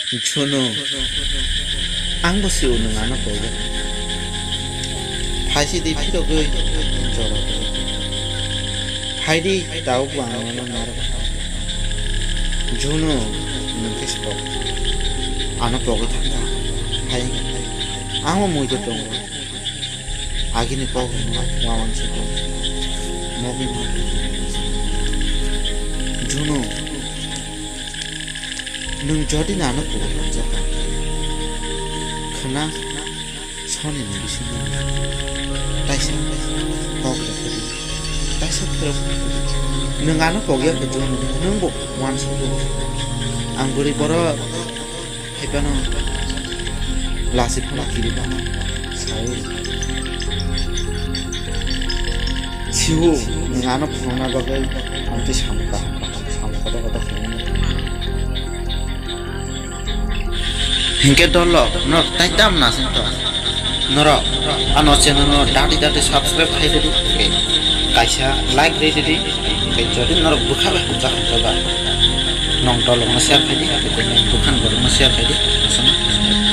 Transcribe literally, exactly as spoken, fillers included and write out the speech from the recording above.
Junu, ang bo sio nwng ano pogwi. Phaisi di phirogwi jora di. Phai di, tabuk bo ang ano narwkha. Junu, nwng khe sbo ano pogwi thangkha. Phai wngkha. Ang bo muitu tongo. Agini kok rwma wansukgo. Mogwi ma. Junu, nwng jodi nano kubui hamjakha, khwna soni ni bisingo taisa kok rwphadi, taisa phwrwngphadi. Nwng ano pogya khe Junu, nwng bo wansukgo. Ang bwrwi borok Hai phano lasi phano kiri phano sawi. Siu, nwng ano phunukna bagwi ang tei samung kaham kaham, samung kotor kotor phunuknai. Hinkhe dol rok, norok tai tam nasing to. Norok ano channel no dati dati subscribe khai rwdi, tei kaisa like rwi rwdi, tei jodi norok bwkha bai hamjak hamjak ba, nong dol rok no share khai di, tei nong bwkha ni borok no share khai di, aswk no.